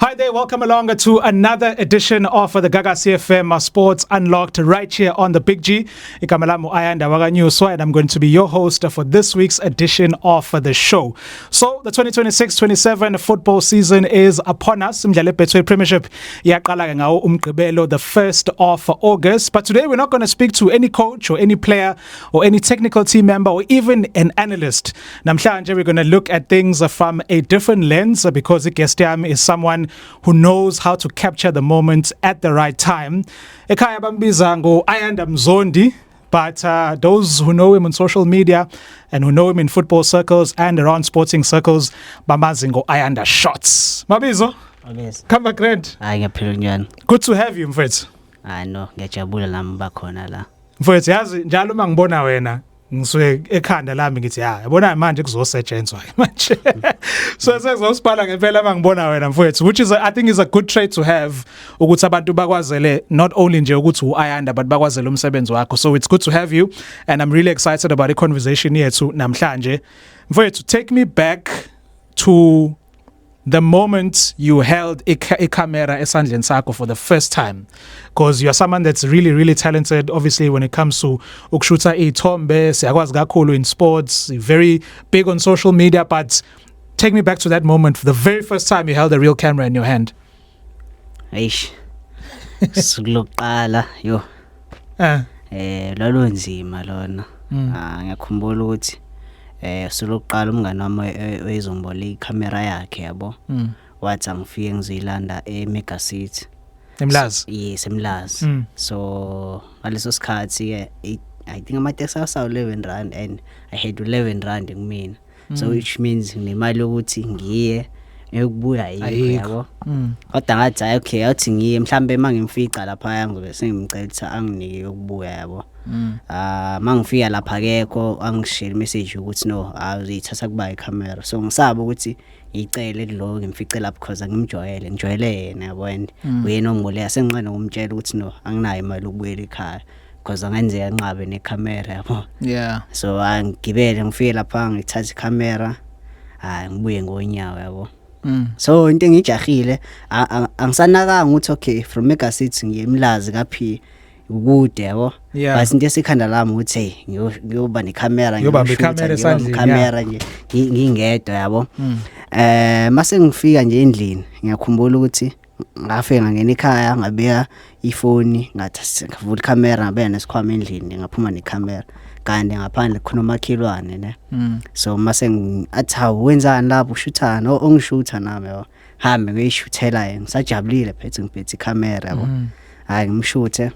Hi there, welcome along to another edition of the Gagasi FM Sports Unlocked right here on the Big G. Igama lami Ayanda Wakanyuswa and I'm going to be your host for this week's edition of the show. So, the 2026-27 football season is upon us. Imidlalo yeBetway Premiership iyaqala ke ngawo uMgqibelo, the 1st of August. But today we're not going to speak to any coach or any player or any technical team member or even an analyst. Namhlanje we're going to look at things from a different lens because guest yami is someone who knows how to capture the moment at the right time. Ekhaya bambiza ngo Ayanda Mzondi. But those who know him on social media and who know him in football circles and around sporting circles, bamazi ngo Ayanda Shots. Mabizo, Yes. come grand. Hayi, ngiyaphila, njani? Good to have you, mfethu. Hayi no, ngiyajabula nami bakhona la. Mfethu, yazi njalo uma ngibona wena ngisuke ekhanda lami ngithi, ya, yabona manje kuzosetshenzwa manje. So sezosibhala ngempela uma ngibona wena, mfethu, which is I think is a good trait to have, ukuthi abantu bakwazele not only nje ukuthi uAyanda but bakwazele umsebenzi wakho. So it's good to have you and I'm really excited about the conversation yethu namhlanje. Mfethu, take me back to the moment you held a camera esandleni sakho for the first time, because you're someone that's really, really talented, obviously, when it comes to ukushutha iy'thombe. Siyakwazi kakhulu in sports, very big on social media, but take me back to that moment, for the very first time you held a real camera in your hand. Eish. Suku lokuqala, yo. Lolunzima lona. Ah, ngiyakhumbula ukuthi suku lokuqala umngane wami oyizomboleka ikhamera yakhe, yabo. Wathi angifike ngizoyilanda eMega City. Emlazi? Yes, eMlazi. So ngaleso sikhathi ke I think amateksi asawu 11 rand and I had 11 rand kumina. So which means nginemali yokuthi ngiye, eyokubuya ayikho. Ayikho. Yabo, kodwa ngathi, hayi, okay, athi ngiye, mhlambe mangimfica lapha ngizobe sengimcela ukuthi anginike yokubuya, yabo. Ah, mangifika lapha akekho, angishiyele message ukuthi no, awuzuyithatha kuba ikhamera. So ngisaba ukuthi ngicele kulo ngimfice lapho because angimjwayele, ngijwayele yena, yabo, and uyena ongiboleka. Senginqena ukumtshela ukuthi no, anginayo imali yokubuyela ekhaya because angenzeka nqabe nekhamera, yabo. So angigibele, ngifike lapha, ngithatha ikhamera, hayi, ngibuye ngonyawo, yabo. So into engijahile, angisanakanga ukuthi okay, from Mega City ngiye eMlazi kaphi, ukude, yabo. But into esikhanda lami ukuthi hey, ngiyoba nekhamera. Ngiyobamba ikhamera esandleni. Ikhamera nje ngingedwa, yabo. Mase ngifika nje endlini, ngiyakhumbula ukuthi ngafika ngangena ekhaya, ngabeka ifoni, ngathi ngavula ikhamera, ngabeka nesikhwama endlini, ngaphuma nekhamera, kanti ngaphandle khona umakhelwane ne. So mase athi, "Hawu, wenzani lapho, ushuthani?" Ongishutha nami, yabo, hambe ngiyishuthela yena ngisajabulile, phethe ngiphethe ikhamera, yabo. Hayi, ngimshuthe.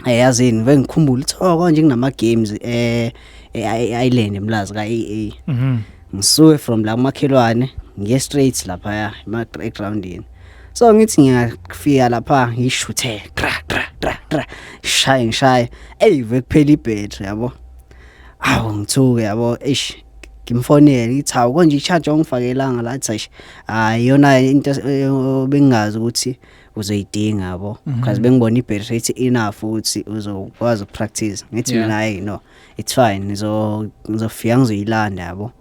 Yazini, bengikhumbula ukuthi oh, konje kunama games e-Island eMlazi ka AA. Ngisuke from la kumakhelwane ngiye straight lapha egroundini. So ngithi ngiyafika lapha, ngishuthe kra kra kra kra, shaye ngishaye, ey, vekuphela ibhattery, yabo. Awu, ngithuke, yabo. Eish, ngimfonele, ngithi, "Hawu, konje i-charger ongifakelanga la?" Athi, "Eish, hayi, iyona into bengingazi ukuthi uzoyidinga, yabo, because bengibona i-battery rate enough ukuthi uzokwazi ukupractice." Ngithi mina, "Hey, no, it's fine, ngizofika ngizoyilanda, yabo."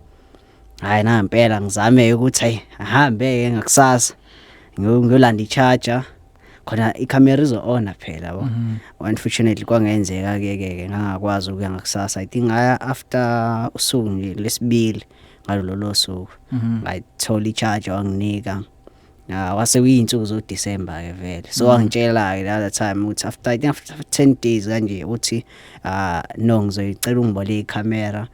Hayi, nangempela ngizame ukuthi hayi, ahambe ke ngakusasa ngiyolanda i-charger khona ikhamera izo-ona phela, yabo. Unfortunately kwangenzeka ke ke ngangakwazi ukuya ngakusasa. I think ngaya after usuku nje lesibili ngalolo lo suku. Ngayithola i-charger, wanginika. Ah, wase kuyinsuku zo December ke vele. So wangitshela ke the other time ukuthi after, I think after 10 days kanje, uthi, "Ah no, ngizoyicela ungiboleke ikhamera,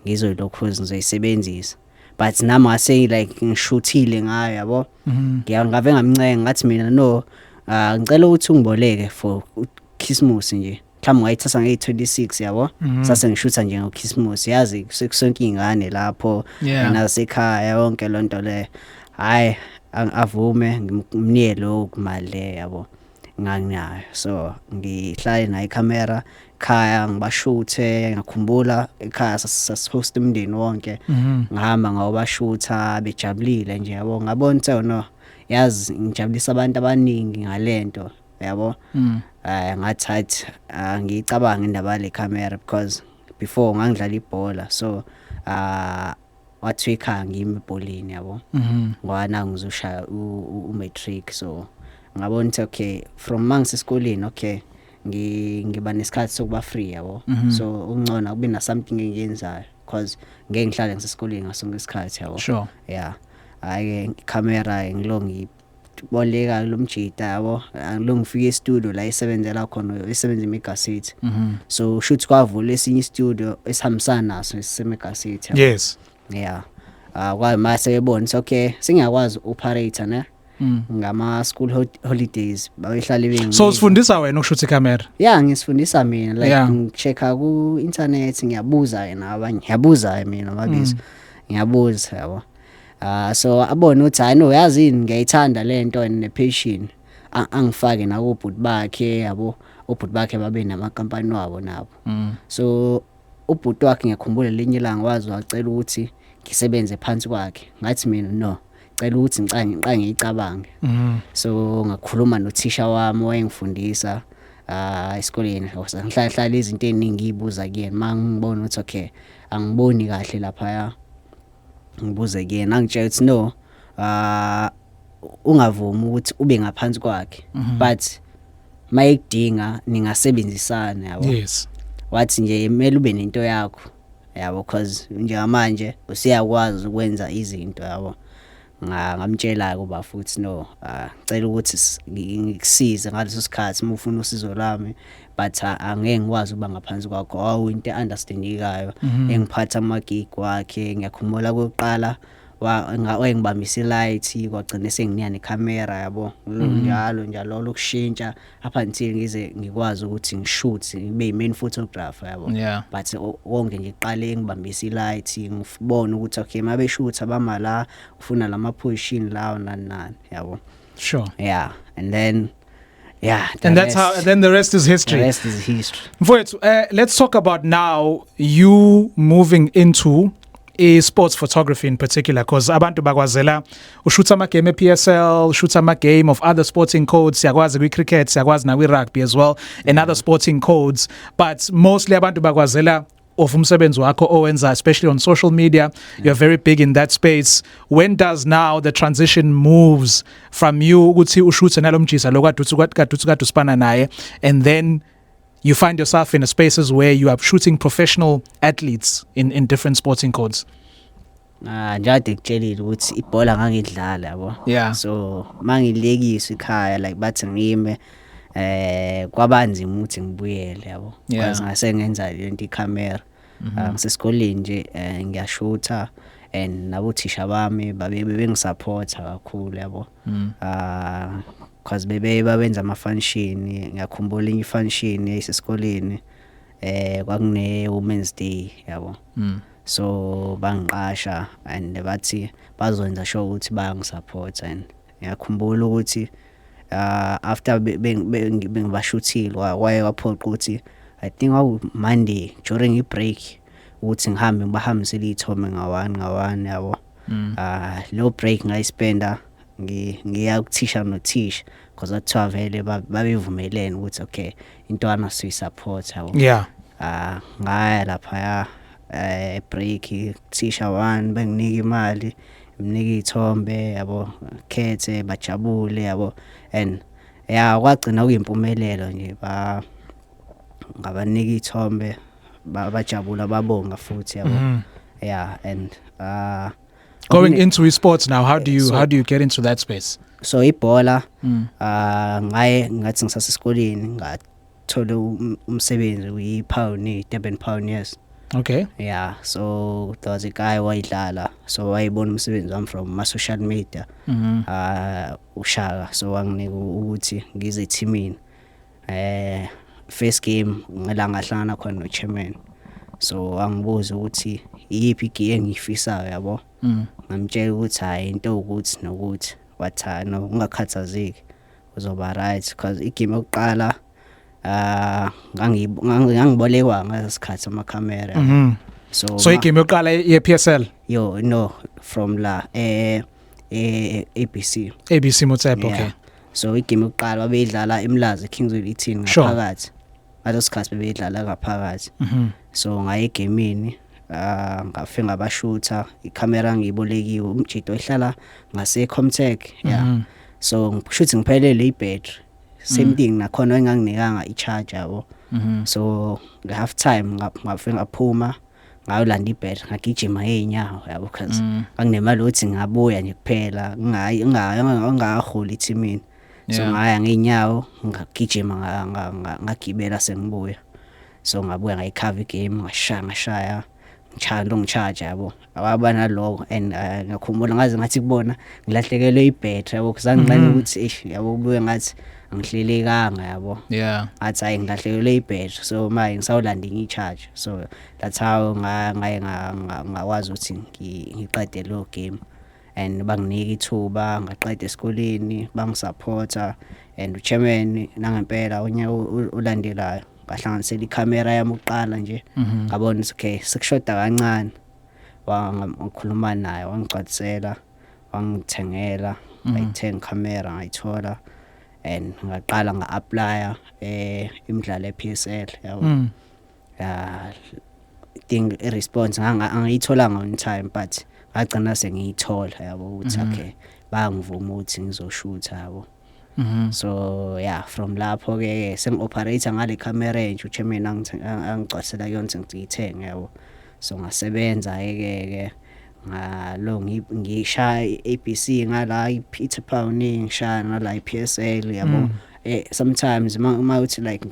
ngizoyilokhu ngizoyisebenzisa." But nami ngase like ngishuthile ngayo, yabo. Ngiyangave ngamncenga, ngathi mina, "No, ah, ngicela ukuthi ungiboleke for Christmas nje." Mhlawumbe ngayithatha ngeyi-26, yabo. Sase ngishutha nje ngoChristmas, yazi sekusonke ingane lapho nasekhaya, yonke lonto le. Hayi, avume, ngimnike lo mali le, yabo, nganginayo. So ngihlale nayo ikhamera ekhaya, ngibashuthe. Ngakhumbula ekhaya sasihost umndeni wonke. Ngihamba ngawabashutha bejabulile nje, yabo. Ngabona ukuthi, oh no, yazi ngijabulisa abantu abaningi ngalento, yabo. Ngathatha angiyicabanga indaba yale camera because before ngangidlala ibhola, so ah. Wathiwa ekhaya ngimi ebholeni, yabo, ngoba na ngizoshaya u-matric. So ngabona ukuthi okay, from mangisesikoleni, okay, ngiba nesikhathi sokuba free, yabo. So ungcono kube na something engiyenzayo because ngeke ngihlale ngisesikoleni ngasonke isikhathi, yabo. Yeah, hayi, ikhamera ngilo ngiboleka lo mjita, yabo. Ngilo ngifika e-studio la isebenzela khona, isebenza eMega City. So shoot kwavula esinye i-studio esihambisana naso esiseMega City, yabo. Yeah, ah, kwaye mase bebona ukuthi okay, sengiyakwazi operate ne ngama school holidays babehlale bengi So usifundisa wena ukushutha ikhamera? Yeah, ngisifundisa mina, like ngichecka ku internet, ngiyabuza yena abanye, ngiyabuza mina mabizo, ngiyabuza, yabo. Ah, so abone ukuthi hayi no, yazini, ngiyayithanda lento and ne-passion. Angifake nakubhuti bakhe, yabo. Ubhuti bakhe babe namakampani wabo nabo. So ubhuti wakhe, ngiyakhumbula linye ilanga waze wacela ukuthi ngisebenze phansi kwakhe. Ngathi mina no, cela ukuthi ngiqale ngiyicabange. So ngakhuluma nothisha wami owayengifundisa esikoleni. Ngihlala hlala izinto eziningi ngiyibuza kuyena mangibona ukuthi okay, angiboni kahle lapha, ngibuze kuyena. Angitshela ukuthi no, ungavumi ukuthi ube ngaphansi kwakhe, but mayekudinga ningasebenzisana, yabo. Wathi nje kumele ube nento yakho, yabo, cause njengamanje usiyakwazi ukwenza izinto, yabo. Ngamtshela kuba futhi no, ngicela ukuthi ngikusize ngaleso sikhathi uma ufuna usizo lwami, but angeke ngikwazi ukuba ngaphansi kwakho. Wawu, into understandekayo, engiphatha ama gig wakhe. Ngiyakhumbula kokuqala wayengibambisa i-light, kwagcina senginika nekhamera, yabo, njalo njalo lokushintsha up until ngize ngikwazi ukuthi ngishoot, ngibe i-main photographer, yabo. But konke nje kuqale ngibambisa i-light, ngibone ukuthi okay, mabe shoot abama la, ufuna lama position lawo, nani nani, yabo. Yeah, and then, yeah, the And that's how rest, and then the rest is the history. Rest is history. Mfowethu, let's talk about now you moving into a sports photography in particular, because abantu bakwazela ushutha ama game e-PSL, ushutha ama game of other sporting codes, siyakwazi kwi cricket, siyakwazi na kwi rugby as well and other sporting codes, but mostly abantu bakwazela of umsebenzi wakho owenza especially on social media. You're very big in that space. When does now the transition moves from you ukuthi ushuthe nalomjisa lokade uthi kade uthi kade usipana naye, and then you find yourself in a spaces where you are shooting professional athletes in different sporting codes? Ah, njade kutshelile ukuthi ibhola ngangidlala, yabo. So mangilekiswa ekhaya, like bathi ngime, kwabanzima ukuthi ngibuyele, yabo, because ngase ngenza lento ikhamera. Ngisesikoleni nje, ngiyashutha and nabothisha bami babe bengisupporta kakhulu, yabo. Ah, cause bebe babenza ama function. Ngiyakhumbula enye function eyisesikoleni, kwakune Women's Day, yabo. So bangiqasha and bathi bazokwenza sure ukuthi bayangisupport. And ngiyakhumbula ukuthi after bengibashuthile, kwaye kwaphoqa ukuthi, I think kwaku Monday during i-break, ukuthi ngihambe ngibahambisele iy'thombe nga-one nga-one, yabo. Ah, lo break ngayispenda ngiya kuthisha nothisha because kuthiwa vele babevumelene ukuthi okay, intwana siyi-support, yabo. Ah, ngaya laphaya break, thisha 1 benginika imali, nginika iy'thombe, yabo, khethe, bajabule, yabo. And yeah, kwagcina kuyimpumelelo nje, ba ngabanika iy'thombe, bajabula, babonga futhi, yabo. Yeah, and Going into sports now, how do you how do you get into that space? So ibhola, ngaye ngathi ngisasesikoleni ngathola umsebenzi kwi-Pioneer, Durban Pioneers. Yeah, so there was a guy wayidlala, so wayibona umsebenzi wami from ma social media, ushaka, so wanginika ukuthi ngize ethimini. First game ngela ngahlangana khona no chairman, so wangibuza ukuthi iyiphi igear engiyifisayo, yabo. Ngamtshela ukuthi hayi, into ukuthi nokuthi. Wathi hayi no, ungakhathazeki, uzoba right, because igame yokuqala ngangibolekwa ngalesikhathi amakhamera. So So igame yokuqala ye PSL? Yo, no, from la ABC. ABC Motsepe, okay. Yeah. So igame yokuqala babeyidlala eMlazi, Kingsway Eaton, ngaphakathi. Ngaleso sikhathi bebeyidlala ngaphakathi. So ngaye egamini. Ngafika ngabashutha, ikhamera ngiyibolekiwe, umjita ohlala ngase Comtech, yeah. So ngishuthi ngiphelele ibhattery, same thing nakhona enganginikanga i-charger, yabo. So nge half time ngafika ngaphuma ngayolanda ibhattery, ngagijima ngeenyawo, yabo, because nganginemali ukuthi ngabuya nje kuphela, ngingayi ngingaholi ethimini. So ngaya ngeenyawo, ngagijima, ngagibela sengibuya. So ngabuya ngayikhava igame, ngashaya ngashaya ngishaya lo ngicharge, yabo, awaba naloko. And ngiyakhumbula ngaze ngathi kubona ngilahlekelwe ibhattery, yabo, kuzangincane ukuthi eish, yabo, kubuye ngathi angihlelekanga, yabo. Ngathi hayi, ngilahlekelwe ibhattery, so manje ngisawulanda enye i-charge. So that's how ngaye ngakwazi ukuthi ngiqede leyo game and banginika ithuba, ngaqeda esikoleni, bangisupporta. And uchairman nangempela unyaka olandelayo ngahlanganisela ikhamera yami ukuqala nje. Ngabona ukuthi okay, sekushoda kancane. Ngikhuluma naye, wangigcwalisela, wangithengela, ngayithenga ikhamera, ngayithola and ngaqala nga-applya imidlalo ye-PSL, yabo. Yeah, I think i-response angiyitholanga on time, but ngagcina sengiyithola, yabo, ukuthi okay, bangivuma ukuthi ngizoshutha, yabo. So yeah, from lapho ke sengi-operate ngale camera entsha uchairman angigcwalisela kuyona ukuthi ngiyithenge, yabo. So ngasebenza ke ngalo, ngishaya i-ABC ngala, i-Peter Pioneer, ngishaya ngala i-PSL, yabo. Sometimes uma uthi like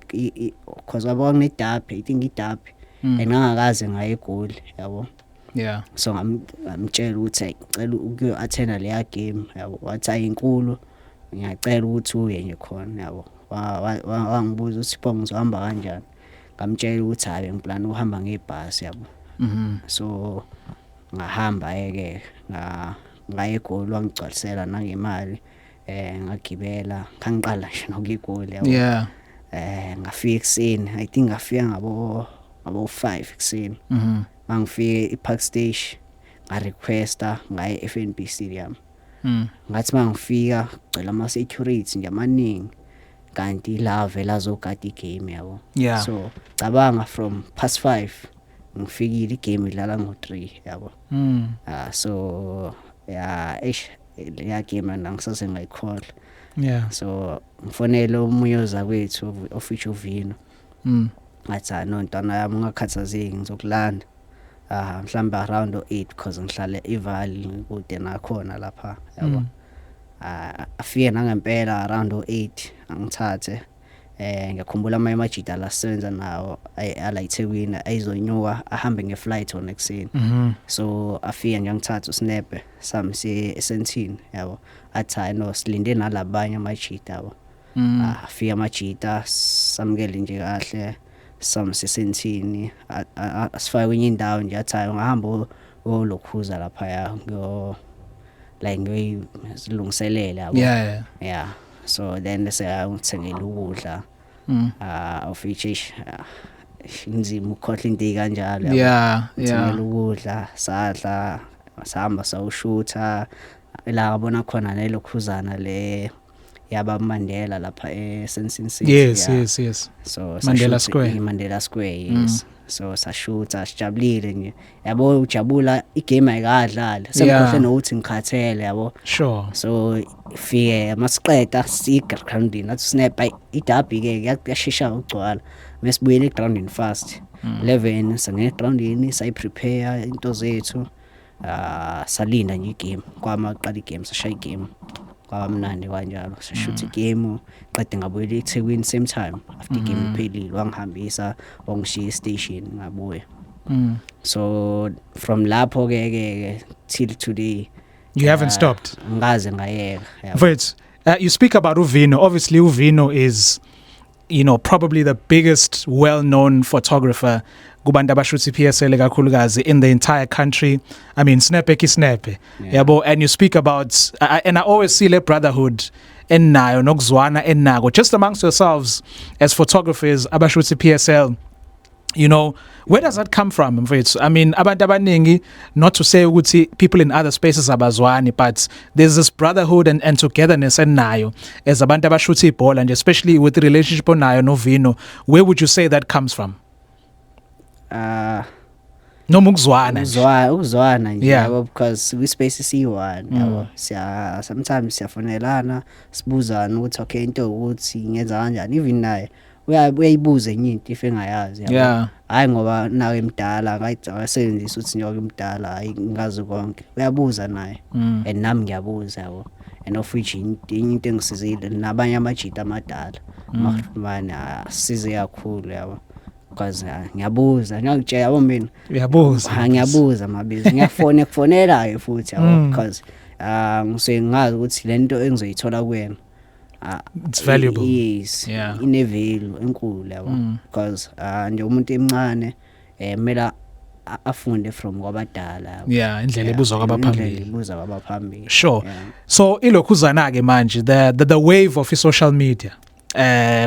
cause yabo kune-derby, I think i-derby, and ngangakaze ngaye eGoli, yabo. So ngamtshela ukuthi hey, ngicela ukuyo-attenda leya game, yabo. Wathi ayinkulu, ngiyacela ukuthi uye nje khona, yabo. Wangibuza ukuthi pho ngizohamba kanjani, ngamtshela ukuthi hayi, ngiplana ukuhamba ngebhasi, yabo. So ngahamba ke ngaye eGoli, wangigcwalisela nangemali, ngagibela, ngangiqala nje nokuya eGoli, yabo. Ngafika ekuseni, I think ngafika ngabo 5 ekuseni. Mangifike e-Park Station, nga-requesta ngaye e-FNB Stadium. Ngathi mangifika kugcwele ama security nje amaningi, kanti la vele azogada igame, yabo. So cabanga, from past 5 ngifikile, igame idlala ngo3, yabo. Ah, so yeah, eish, leya game angisase ngayikhohlwa. So ngifonele omunye ozakwethu official Vino. Ngathi hayi no, ntwana yami, ungakhathazeki, ngizokulanda mhlawumbe around o8 because ngihlale eVaal, kude nakhona lapha, yabo. Ah, afike nangempela around o8 angithathe. Ngiyakhumbula amanye amajita la sisebenza nawo ala eThekwini ayizonyuka ahambe ngeflight on ekuseni. So afike nje angithatha usnap sami siye esentini, yabo. Athi hayi no, silinde nalabanye amajita, yabo. Ah, afika amajita, samukele nje kahle, samsesentini, asifake kwenye indawo nje, athi hayi, ungahamba olokhuza lapha, ngo like ngiyoyilungiselela, yabo. Yeah, so then seyangithengela ukudla. Ah, of which eish, inzima ukukhohlwa into ey'kanjalo, yabo. Ngithengela ukudla, sadla, sahamba sawushutha la ngabona khona nelokhuzana le yaba Mandela lapha eSandton City. Yes. So Mandela sashutha Square. Mandela Square, yes. So sashutha sijabulile nje, yabo, ujabula igame ayikadlali, sengikhohle nokuthi ngikhathele, yabo. So fike masiqeda siye groundini, athi snap, ayi iderby ke kuyashesha ukugcwala, mesibuyele egroundini fast, 11 sangena egroundini, sayiprepare into zethu, salinda nje igame, kwama qala igame, sashaya igame, kwaba mnandi kanjalo, sashutha igame, qede ngabuyela eThekwini same time after igame iphelile, wangihambisa wangishiya e-station, ngabuya. So from lapho ke till today. You haven't stopped. Ngaze ngayeka, yabo. Mfethu, you speak about Uvino. Obviously, Uvino is probably the biggest well-known photographer kubantu abashutha i-PSL kakhulukazi in the entire country. I mean, Snepe ki Snepe. Yabo, and you speak about and I always see le brotherhood enayo nokuzwana enako just amongst yourselves as photographers abashutha i-PSL. Where does that come from, mfethu? I mean, abantu abaningi, not to say ukuthi people in other spaces abazwani, but there's this brotherhood and togetherness enayo as abantu abashutha ibhola and especially with the relationship onayo noVino. Where would you say that comes from? Ah. Noma ukuzwana nje. Ukuzwana nje, yabo, because kwi-space esiyi-one, yabo, siya sometimes siyafonelana, sibuzane ukuthi okay, into ukuthi ngenza kanjani. Even naye uyayibuza enye into if engayazi, yabo. Hayi, ngoba nawe emdala, akasebenzisi ukuthi njengoba emdala, hayi, ngazi konke. Uyabuza naye and nami ngiyabuza, yabo, and of which enye into engisizile nabanye amajita amadala, manje asize kakhulu, yabo, because ngiyabuza, ngiyakutshela, yabo, mina. Uyabuza. Ha, ngiyabuza mabizo, ngiyafona, kufonela-ke futhi, yabo, because ngisuke ngazi ukuthi lento engizoyithola kuyena It's valuable. Yes. Ine value enkulu, yabo, because nje umuntu emncane kumele afunde from kwabadala, yabo. Yeah, indlela ebuzwa indlela kwabaphambili. Ibuzwa kwabaphambili. Sure. Yeah. So ilokhuzana ke manje the wave of social media.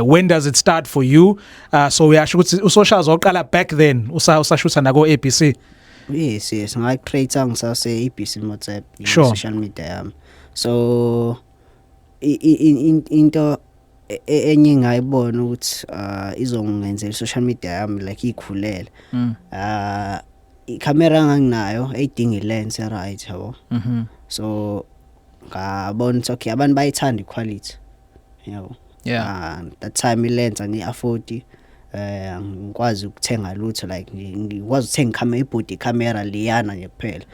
When does it start for you? So uyasho ukuthi usocials oqala back then usashutha nako ABC. Yes, ngayi-create ngisase ABC Motsepe social media yami. So into enye engayibona ukuthi izongenzela social media yami like ikhulele, ikhamera enganginayo eyidinga ilens right, yabo. So ngabona ukuthi okay, abantu bayithanda iquality, yabo. That time ilens angi-afford, ngikwazi ukuthenga lutho, like ngikwazi ukuthenga ikhamera, ibody camera liyana nje kuphela.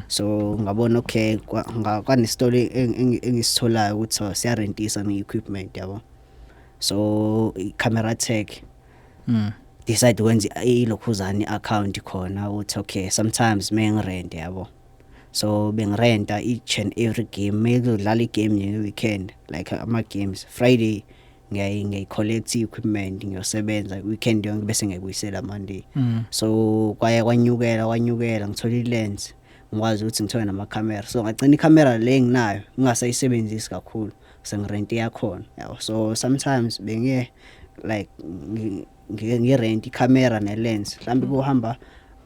So ngabona okay, kwanesitolo engisitholayo ukuthi oh, siyarentisa ne-equipment, yabo, so i-camera tech decide ukwenza ilokhuzana i-account khona ukuthi okay, sometimes mengirent, yabo. So bengirenta each and every game mekudlala igame nje nge-weekend, like ama-games Friday, ngiyayi-collect i-equipment, ngiyosebenza weekend yonke, bese ngiyayibuyisela Monday. So kwaya kwanyukela kwanyukela, ngithola i-lens, ngikwazi ukuthi ngithole namakhamera. So ngagcina ikhamera le enginayo ngingasayisebenzisi kakhulu, sengirente yakhona, yabo. So sometimes bengiye like ngirent ikhamera ne-lens, mhlawumbe kuhamba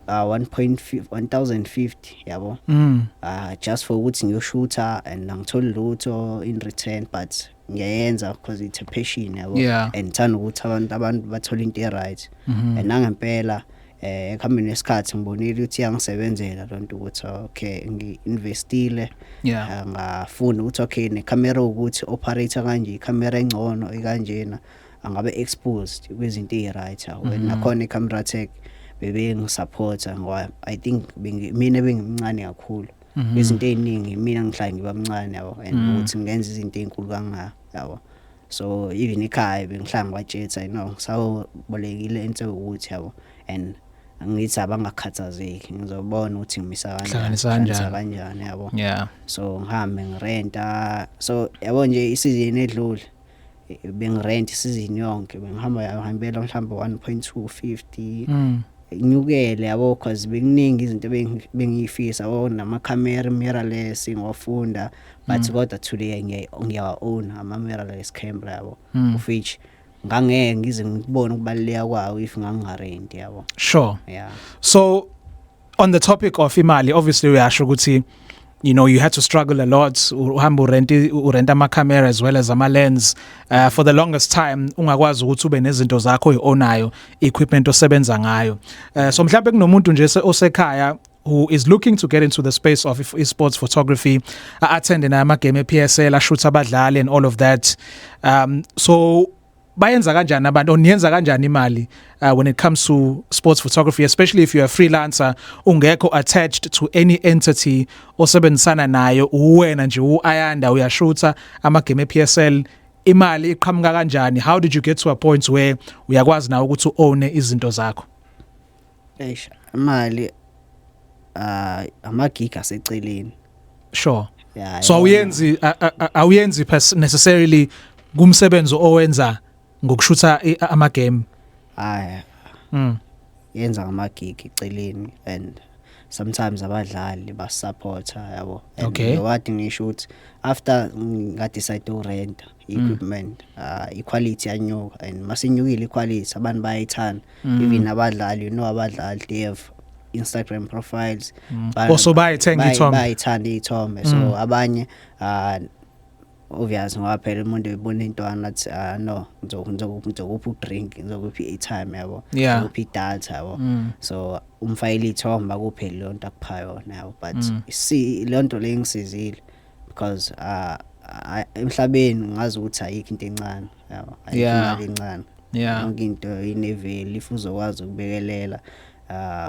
1.5 1050, yabo, just for ukuthi ngiyoshutha and angitholi lutho in return, but ngiyayenza because it's a passion, yabo, and ngithanda ukuthi abantu bathole into e-right. And nangempela ekuhambeni kwesikhathi ngibonile ukuthi iyangisebenzela lonto, ukuthi okay, ngi-investile, ngafunda ukuthi okay, nekhamera ukuthi operate kanje, ikhamera engcono ikanjena, angabe exposed kwizinto ezi-right, yabo. Nakhona i-camera tech bebengisupporta ngoba I think mina bengimncane kakhulu izinto eziningi, mina ngihlala ngiba mncane, yabo, and ukuthi ngenze izinto ezinkulu kangaka, yabo. So even ekhaya bengihlala ngibatshetha, ngisawubolekile into ukuthi, yabo, and angithi abangakhathazeki, ngizobona ukuthi ngimisa kanjani. Hlanganisa kanjani. Hlanganisa kanjani, yabo. So ngihambe ngirenta. So yabo nje, isizini edlule bengirent isizini yonke, bengihamba ngihambela mhlawumbe 1.250, inyukele, yabo, cause bekuningi izinto bengiyifisa, yabo, namakhamera mirrorless ngiwafunda, but kodwa today ngiyawa own ama mirrorless camera, yabo, of which ngangeke ngize ngikubone ukubaluleka kwawo if ngangingarenti, yabo. Yeah. So on the topic of imali, obviously uyasho ukuthi you had to struggle a lot, uhamba urent ama camera as well as ama lens for the longest time, ungakwazi ukuthi ube nezinto zakho oyionayo, equipment osebenza ngayo. So mhlawumbe kunomuntu nje osekhaya who is looking to get into the space of esports photography, attend nama game ePSL, ashutha abadlali and all of that. So bayenza kanjani abantu or niyenza kanjani imali when it comes to sports photography, especially if you're a freelancer, ungekho attached to any entity osebenzisana nayo, uwena nje uAyanda, uyashutha ama game ePSL? Imali iqhamuka kanjani? How did you get to a point where uyakwazi nawe ukuthi uown izinto zakho? Eish, imali amagig aseceleni. Yeah. So awuyenzi necessarily kumsebenzi owenza ngokushutha ama game? Hayi. Yenza ngamagig eceleni and sometimes abadlali basupporta, yabo, and wathi ngisho ukuthi after nga-decide ukurenta equipment, iquality yanyuka, and masinyukile iquality abantu bayayithanda, even abadlali, abadlali, they have Instagram profiles. Also bayayithenga iy'thombe. Bayayithanda iy'thombe, so abanye Obvious, ngoba phela umuntu ebona intwana athi, "Ah no, ngizokupha udrink, ngizokupha i-airtime," yabo, "ngizokupha idatha," yabo. So umfayile ithombe akuphe leyo nto akupha yona, yabo. But see, leyo nto le ingisizile because emhlabeni ngazi ukuthi ayikho into encane, yabo, ayikho imali encane. Yonke into ine-value. If uzokwazi ukubekelela,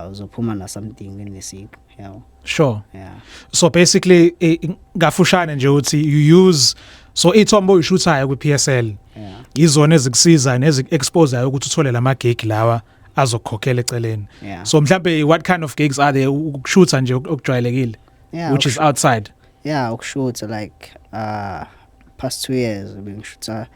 uzophuma na something enesiqu, yabo. Yeah. So basically, ngafushane nje uthi you use, so ithombe oyishuthayo ku PSL izona ezikusiza neziexposeayo ukuthi uthole lama gig lawa azokukhokhela eceleni. So mhlambe what kind of gigs are there? Ukushutha nje okujwayelekile which is outside? Yeah, ukushutha, like past 2 years bengishutha,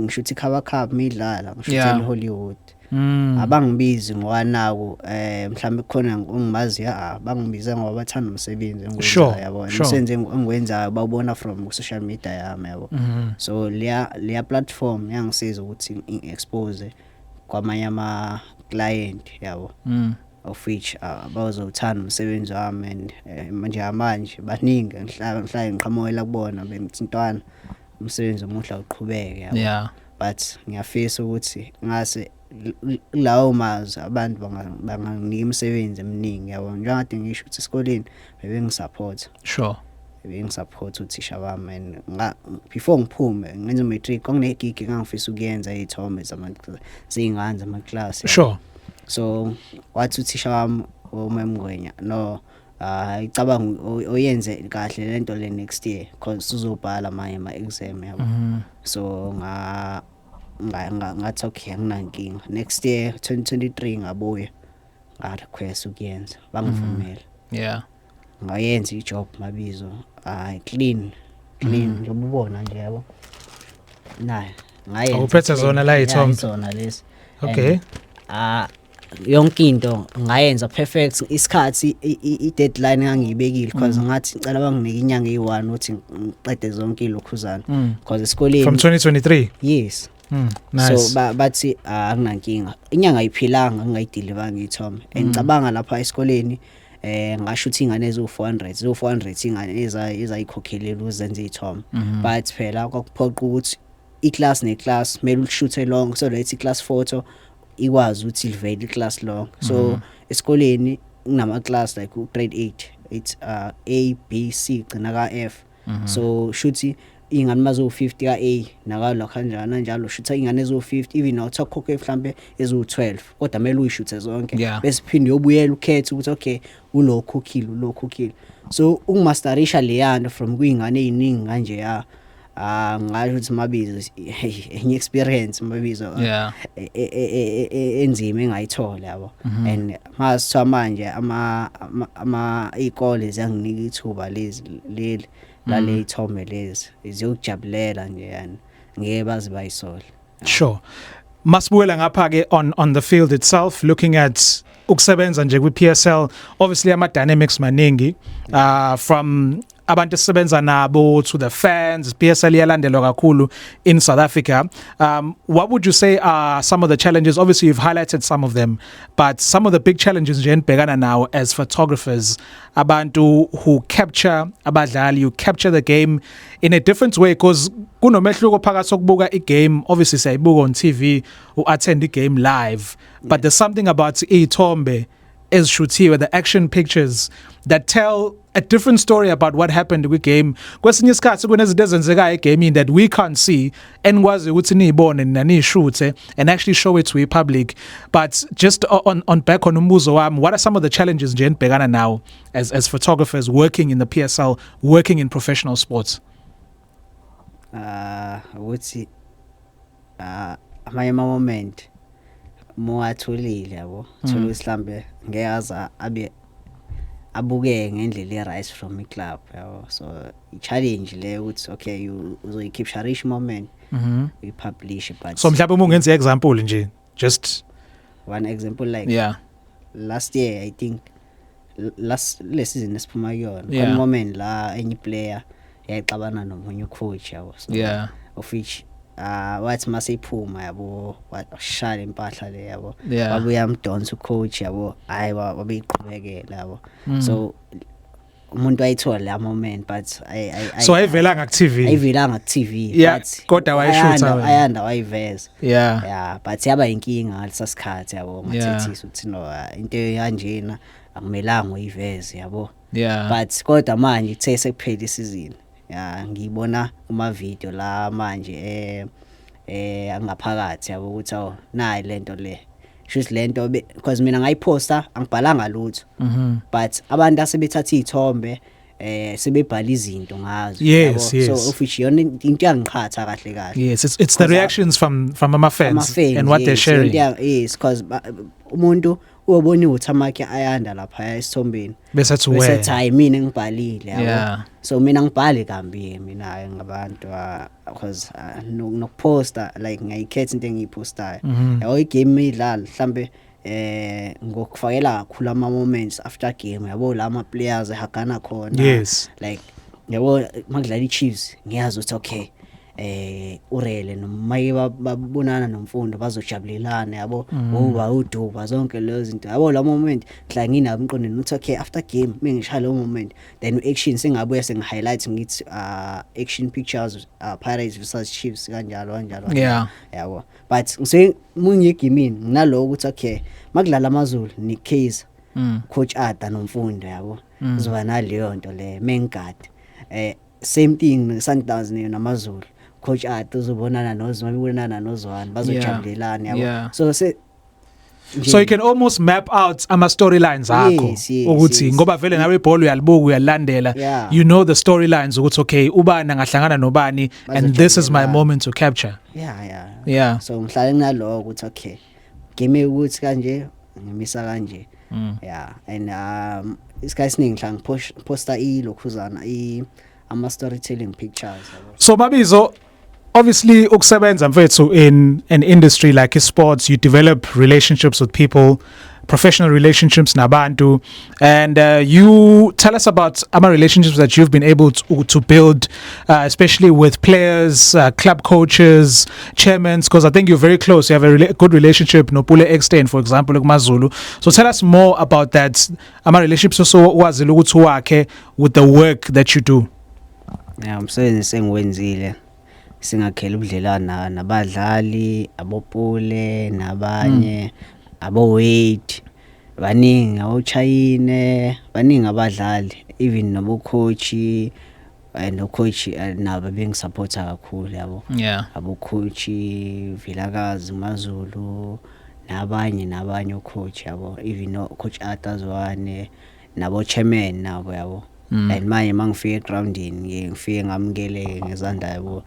ngishutha iKhabba Cup midlala, ngishutha eHollywood. Abangibizi ngoba naku mhlawumbe kukhona ongimaziyo, bangibiza ngoba bathanda umsebenzi engiwenzayo, yabo. Umsebenzi engiwenzayo bawubona from social media yami, yabo. So leya platform yangisiza ukuthi ngi-expose kwamanye ama client, yabo, of which bawuzothanda umsebenzi wami. And manje manje baningi ngihlala ngiqhamukela kubona bengithi, "Ntwana, umsebenzi omuhle, awuqhubeke," yabo. But ngiyafisa ukuthi ngase lawo mazwi abantu banganginika imisebenzi eminingi, yabo. Njengade ngisho ukuthi esikoleni bebengisupport, bebengisupport uthisha bami. And before ngiphume ngenza umatric, kwakune-gig engangifisa ukuyenza, iy'thombe zey'ngane zamaklasi, yabo. So wathi uthisha wami, uMemngwenya, "No, icabanga oyenze kahle lento le next year, because uzobhala manje ama exam," yabo. So ngathi okay, anginankinga. Next year 2023 ngabuya nga request ukuyenza, bangivumela. Ngayenza ijob, mabizo, hayi, clean clean, njengoba ubona nje, yabo, nayo ngayenza Awuphethe clean. zona la Yeah, iy'thombe? Izona lezi. Okay. And, yonke into ngayenza perfect, isikhathi, i-deadline engangiyibekile, because ngathi ngicela banginike inyanga eyi-1 ukuthi ngiqede zonke ilokhuzana, because esikoleni From 2023? Yes. Nice. So bathi, "Ah, akunankinga." Inyanga ayiphilanga ngingayideliveranga iy'thombe. And ngicabanga lapha esikoleni ngasho ukuthi ingane eziwu-400, ziwu-400 ingane ezayikhokhelela ukuzenza iy'thombe. But phela kwakuphoqa ukuthi iclass neclass kumele ulishuthe lonke, so that i-class photo ikwazi ukuthi livele iclass lonke. So esikoleni kunama class like u-grade 8, it's A, B, C, gcina ka F. So shuthi ingane mazo 50 ka A nakalo kanjalo kanjalo, shutha ingane ezo 50, even nawutha khokhe mhlambe ezo 12, kodwa kumele uyishuthe zonke. Bese phinde uyobuyela ukhethe ukuthi okay, ulokhu ukhokhile, ulokhu ukhokhile. So ukumasterisha leyanto from kuyingane eziningi kanje, ya, ngasho ukuthi mabizo enye experience, mabizo enzima engayithola, yabo. And masithiwa manje ama izikole ziyanginika ithuba lezi leli lale ithombe lezi, ziyokujabulela nje, yani ngeke baze bayisole. Sure. Masibuyela ngapha ke on the field itself, looking at ukusebenza nje kwi PSL, obviously ama dynamics maningi, from abantu esisebenza nabo to the fans. PSL iyalandelwa kakhulu in South Africa. What would you say are some of the challenges? Obviously you've highlighted some of them, but some of the big challenges nje enibhekana nawo as photographers, abantu who capture abadlali, you capture the game in a different way, because kunomehluko phakathi kokubuka igame, obviously siyayibuka on TV, u-attend igame live, but there's something about iy'thombe ezishuthiwe, the action pictures that tell a different story about what happened kwi-game. Kwesinye isikhathi kunezinto ezenzekayo egamini that we can't see, enikwazi ukuthi niyibone nina, niyishuthe and actually show it to i-public. But just on back on umbuzo wami, what are some of the challenges nje enibhekana nawo as photographers working in the PSL, working in professional sports? Ukuthi amanye ama moment mowatholile, yabo, thola ukuthi mhlambe ngeke aza abe abukeke ngendlela e-right from i-club, yabo. So i-challenge le ukuthi okay, you uzoyi-capture moment, uyi-publish, but So mhlawumbe uma ungenza example nje, just one example, like last year, I think last le season esiphuma kuyona, khona moment la enye player yayixabana nomunye ucoach, yabo. So of which wathi maseyiphuma, yabo, washaya impahla le, yabo. Wabuya amdonsa ucoach, yabo, hayi, wabeyiqhubekela, yabo. So Umuntu wayithola la moment, but I So ayivelanga ku TV. Ayivelanga ku TV. But Kodwa wayishutha wena. Ayanda wayiveza. Yeah, but yaba inkinga ngalesa sikhathi, yabo, ngathethisa ukuthi no, into kanjena akumelanga uyiveze, yabo. But kodwa manje kuthe sekuphela isizini, ya, ngiyibona kuma video la manje angaphakathi, yabo, ukuthi awu, nayi lento le, shuthi lento because mina ngayiposta, angibhalanga lutho, but abantu asebethatha izithombe sebebhala izinto ngazo, yabo. So of which yona into yangiqhatha kahle kahle. Yes, it's the 'Cause reactions from ama fans ama-fans, and what they're sharing. Yes, because umuntu uyobona ukuthi amakhe Ayanda lapha esithombeni, Bese athi bese we. ethi, "Hayi, mina ngibhalile," yabo. So mina ngibhale kambi mina ngabantu, because nokuposta, like, ngiyayikhetha into engiyipostayo, yabo. Igame idlala mhlambe ngokufakela kakhulu ama moments after game, yabo, la ama players ehagana khona. Like, yabo, makudlala iChiefs, ngiyazi ukuthi okay, urele noma babonana noMfundo, bazojabulelana, yabo, uba uduba zonke lezo zinto, yabo. La moment mhla nginabo emqondweni ukuthi okay, after game mengishaya lo moment, then u-action sengabuya sengi-highlight, ngithi action pictures, Pirates versus Chiefs, kanjalo kanjalo, yabo. But ngise munye egamini nginaloko ukuthi okay, makudlala AmaZulu neKaizer, coach Ada noMfundo, yabo, kuzoba naleyo nto le mengigade. Same thing ne-Sundowns namaZulu, coach Ada uzobonana noZwane, ubonana noZwane, bazojabulelana, yabo. So se So you can almost map out ama storylines akho Yes, ukuthi ngoba vele nawe ibhola uyalibuka, uyalandela, you know the storylines ukuthi okay, ubani angahlangana nobani and this is my Bazojabulelana. moment to capture. So ngihlale nginaloko ukuthi okay, game ukuthi kanje ngimisa kanje. Yeah, and isikhathi esiningi ngihlala ngiposta ilokhuzana i ama storytelling pictures, yabo. So Mabizo, obviously ukusebenza, mfethu, in an industry like sports, you develop relationships with people, professional relationships nabantu, and you tell us about ama relationships that you've been able to build, especially with players, club coaches, chairmen, because I think you're very close. You have a good relationship no Pule Ekstein, for example, kuMaZulu. So tell us more about that, ama relationships so wazile ukuthi wakhe with the work that you do. Yeah, umsebenzi sengiwenzile singakhela ubudlelwana nabadlali, aboPule nabanye, abo Wade, baningi, aboChayine, baningi abadlali, even nobo coach, no coach nabo bengisupporta kakhulu, yabo. Abo coach Vilakazi Mazulu nabanye nabanye ocoach, yabo, even no coach Arthur Zwane nabo chairman nabo, yabo. And manje mangifika egroundini, ngiye ngifike ngamukele ngezandla, yabo,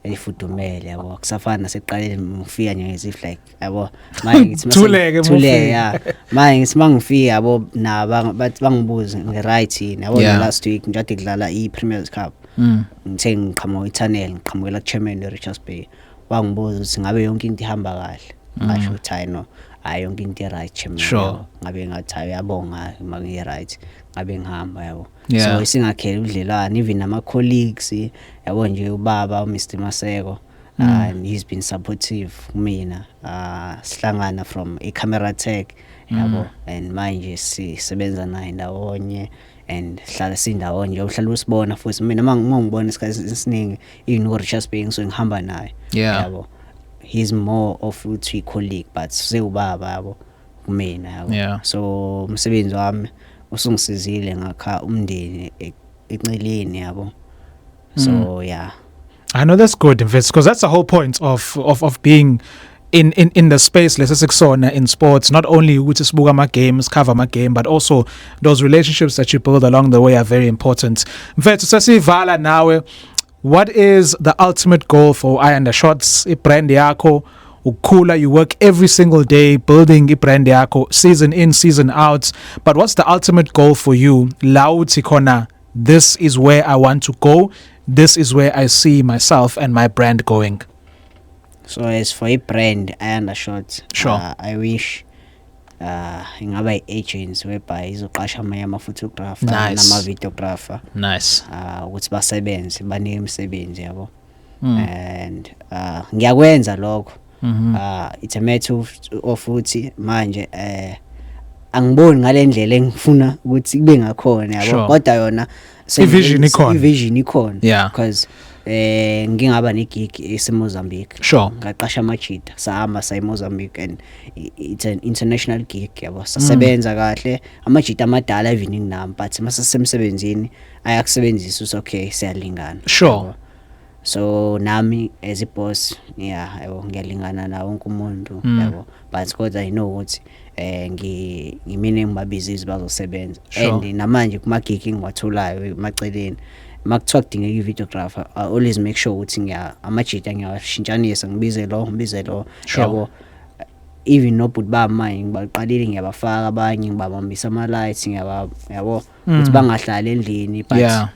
efudumele, yabo. Kusafana nasekuqaleni ngifika nje as if like, yabo, manje ngithi Thuleke uma thuleke. ufika. Yeah, manje ngithi mangifika, yabo, nabo bathi bangibuze ngi-right yini, yabo. Last week nje kudlala i-Premier's Cup, ngithe ngiqhamuka i-tunnel, ngiqhamukela ku-chairman we-Richards Bay, wangibuza ukuthi ngabe yonke into ihamba kahle. Ngasho ukuthi hayi, no, hayi, yonke into i-right, chairman. Yabo. Ngabe ngathi hayi, uyabonga uma ngi-right, ngabe ngihamba, yabo. So singakhela ubudlelwane even nama-colleagues, yabo, nje ubaba uMr Maseko, and he's been supportive kumina, sihlangana from i-camera tech, yabo, and manje sisebenza naye ndawonye and sihlala sindawonye nje, uhlala usibona futhi mina uma ngibona isikhathi esiningi even ku-Richards Bay ngisuke ngihamba naye, yabo. He's more of uthi colleague, but sewubaba, yabo, kumina, yabo. So umsebenzi wami usungisizile ngakha umndeni eceleni, yabo. So yeah. I know that's good, Mfethu, because that's the whole point of being in the space lesikusona in sports. Not only ukuthi sibuka ama games, cover ama game, but also those relationships that you build along the way are very important. Mfethu, sesivala nawe. What is the ultimate goal for Ayanda Shots, i-brand yakho? Ukukhula, you work every single day building i-brand yakho, season in, season out, but what's the ultimate goal for you la uthi khona, "This is where I want to go, this is where I see myself and my brand going"? So as for i-brand Ayanda Shots, I wish ingaba i-agency whereby izoqasha amanye ama-photographer nama-videographer, ukuthi basebenze, banike imisebenzi, yabo. And ngiyakwenza lokho. It's a matter of ukuthi manje Angiboni ngalendlela engifuna ukuthi kube ngakhona, yabo. Kodwa yona I-vision ikhona. I-vision ikhona, because ngingaba negig eseMozambique. Ngaqasha amajita, sahamba saya eMozambique, and it's an international gig, yabo. Sasebenza kahle, amajita amadala even kunami, but mase semsebenzini ayakusebenzisa ukuthi okay, siyalingana, yabo. So nami as a boss, yeah, yabo, ngiyalingana nawo wonke umuntu, yabo, but kodwa I know ukuthi ngimina engibabiza bazosebenza. And namanje kuma-gig engiwatholayo emaceleni, makuthiwa kudingeka i-videographer, I always make sure ukuthi ngiya amajita ngiyawashintshanisa, ngibize lo, ngibize lo, yabo. Even nobhuti bami manje ngibaqalile, ngiyabafaka abanye, ngibabambisa ama-lights, ngiyaba, yabo, ukuthi bangahlali endlini, but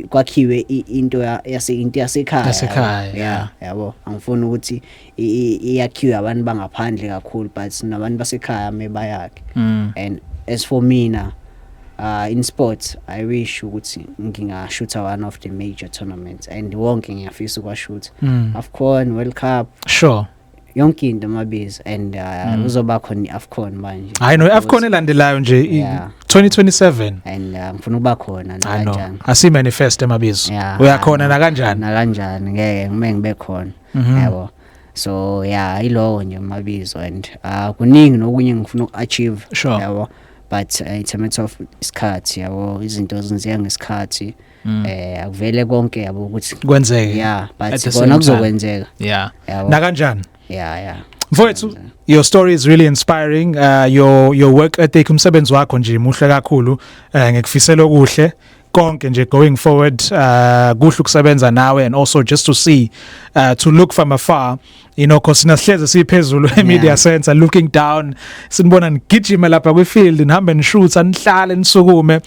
kwakhiwe into yase into yasekhaya, Yasekhaya, yabo. yeah. Yabo, angifuni ukuthi iyakhiwe abantu bangaphandle kakhulu, but nabantu basekhaya mebayakhe. And as for mina, in sports, I wish ukuthi ngingashutha one of the major tournaments, and wonke ngiyafisa ukuwashutha, AFCON, World Cup, yonke into amabizo, and uzoba khona i-AFCON manje. Hayi no, AFCON elandelayo nje, 2027. And ngifuna ukuba khona I know. nakanjani. Asi-manifest emabizo. Uyakhona nakanjani? Nakanjani, ngeke ngime ngibe khona, yabo. So yeah, ilowo nje mabizo, and kuningi nokunye ngifuna uku-achieve, yabo, but it's a matter of isikhathi, yabo. Izinto zenzeka ngesikhathi. Akuvele konke, yabo, ukuthi Kwenzeke. Yeah, At but the kona same time. kuzokwenzeka, yabo. Nakanjani? Yeah. Mfowethu, your story is really inspiring. Your work ethic, umsebenzi wakho nje muhle kakhulu. Ngikufisela okuhle konke nje going forward. Kuhle ukusebenza nawe and also just to see, to look from afar, cause nasihleze siphezulu e media center looking down, sinibona nigijima lapha kwi field, nihambe nishoot, anihlale nisukume.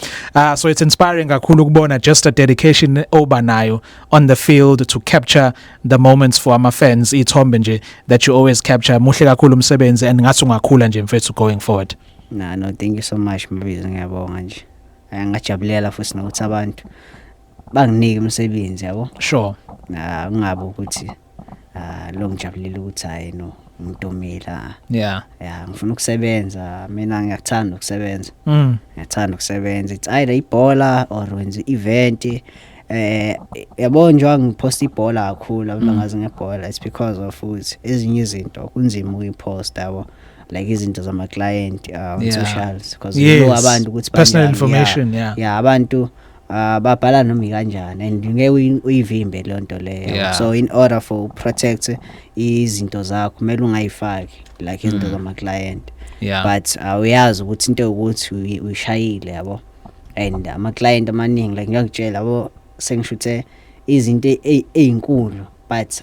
So it's inspiring kakhulu ukubona just a dedication oba nayo on the field to capture the moments for ama fans, ithombe nje that you always capture. Muhle kakhulu umsebenzi and ngathi ungakhula nje, mfethu, going forward. Na, no, thank you so much, Mabizo, ngiyabonga nje. Ngajabulela futhi nokuthi abantu banginike umsebenzi, yabo. Na kungabe ukuthi lo ngijabulela ukuthi hayi no, ngidomila. Yeah, ngifuna ukusebenza mina, ngiyakuthanda ukusebenza. Ngiyathanda ukusebenza. It's either ibhola or wenza event, yabo. Njengoba ngiposta ibhola kakhulu, abantu bangazi ngebhola, it's because of ukuthi ezinye izinto kunzima ukuyiposta, yabo, like izinto zama client on socials, because you know abantu ukuthi Personal banjani, information, yeah. Yeah, abantu babhala noma kanjani and ngeke uyivimbe leyo nto leyo. So in order for protect izinto zakho, kumele ungayifaki like izinto zama client, but uyazi ukuthi into yokuthi uyishayile, yabo. And ama client amaningi, like ngiyakutshela, yabo, sengishuthe izinto ezinkulu, but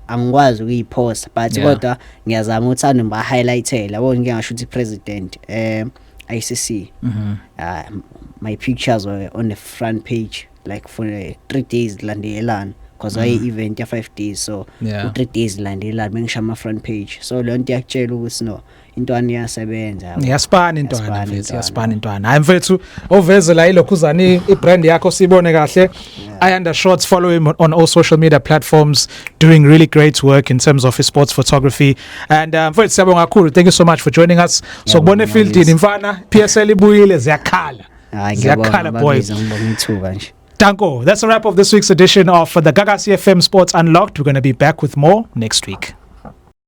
angikwazi ukuyiposta, but kodwa ngiyazama ukuthi anu ba highlightele, yabo. Ngike ngasho president ICC, my pictures were on the front page like for 3 days landelana, because ayi event ya 5 days, so u 3 days landelana bengisha ama front page. So leyo nto iyakutshela ukuthi no, intwana iyasebenza, yabo. Iyaspana intwana. Iyaspana Mfethu. Intwana. Iyaspana intwana. Hayi mfethu, oveze la ilokhuzana ibrand yakho sibone kahle. Ayanda Shots, follow him on all social media platforms, doing really great work in terms of his sports photography. And mfethu, siyabonga kakhulu. Thank you so much for joining us. So kubona efieldini mfana, PSL ibuyile, ziyakhala. Hayi, ngiyabonga. Ziyakhala, boys. Babiza, ngibonga ithuba nje. Danko. That's a wrap of this week's edition of the Gagasi FM Sports Unlocked. We're going to be back with more next week.